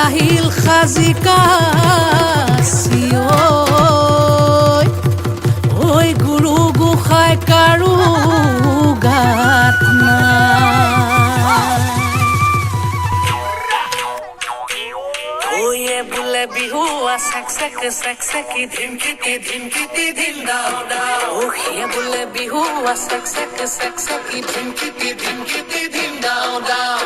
আহিল সাজি কাচি ঐ। ঐ গুৰু গোসাঁই কাৰো গাত নাই। ঐয়ে বোলে বিহুৱা চেক চেক চেক চেকি ধিমকিটি ধিমকিটি ধিম দাও দাও। সিয়ে বোলে বিহুৱা চেক চেক চেক চেকি ধিমকিটি ধিমকিটি ধিম দাও দাও।